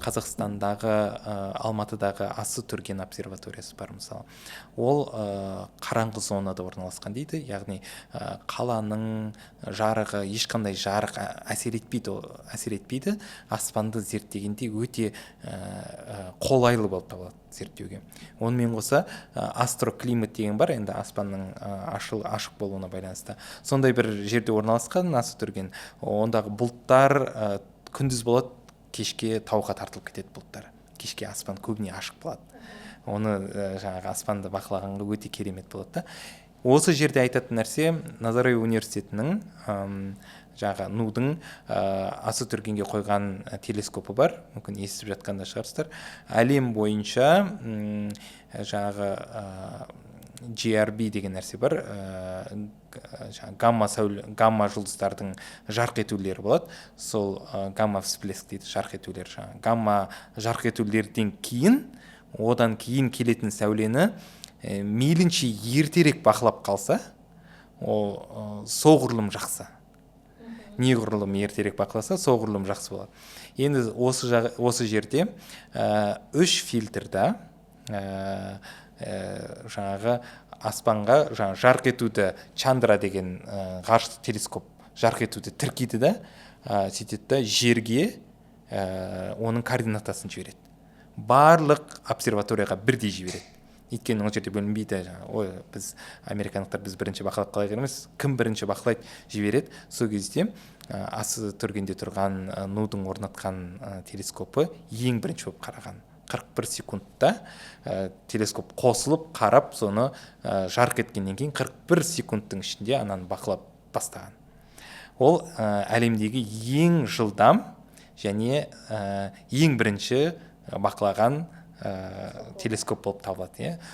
Қазақстандағы, Алматыдағы Ассы Түрген обсерваториясы бар, мысалы. Ол қараңғы зонада орналасқан дейді, яғни қаланың жарығы, ешқандай жарық әсер етпейді, әсер етпейді. Аспанды зерттегенде өте қолайлы болып табылады зерттеуге. Онымен қоса, астроклимат деген бар, енді аспанның ашық болуына байланысты сондай бір жерде орналасқан Ассы Түрген. Ондағы бұлттар күндіз болады, кешке тауға тартылып кетеді бұлттар. Кешке аспан көбіне ашық болады. Оны жаңағы аспанды бақылағанға өте керемет болады да. Осы жерде айтатын нәрсе, Назарбаев университетінің, жаңағы НУ-дың Ассы Түргенге қойған телескопы бар, мүмкін, естіп жатқан да шығарсыздар. Әлем бойынша жаңағы GRB деген нәрсе бар, жаңағы гамма сәуле, гамма жұлдыздардың жарқ етулері болады. Сол гамма всплеск дейді, жарқ етулер. Жаңағы гамма жарқ етулерден кейін, одан кейін келетін сәулені мейлінше ертерек бақылап қалса, ол соғұрлым жақсы. Неғұрлым ертерек бақыласа, соғұрлым жақсы болады. Енді осы жерде үш фильтрда жаңағы аспанға жаңағы жарқ етуді, Чандра деген ғарыштық телескоп жарқ етуді тіркейді да, сөйтеді да, жерге оның координатасын жібереді. Барлық обсерваторияға бірдей жібереді, өйткені ол жерде бөлінбейді жаңағы: «Ой, біз, американдықтар, біз бірінші бақылап қалайық» емес, кім бірінші бақылайды, жібереді. Сол кезде Ассы Түргенде тұрған НУ-дың орнатқан телескопы ең бірінші болып қараған. 41 секундта телескоп қосылып қарап, соны жарқ еткеннен кейін 41 секундтың ішінде ананы бақылап бастаған. Ол әлемдегі ең жылдам және ең бірінші бақылаған телескоп болып табылады, иә.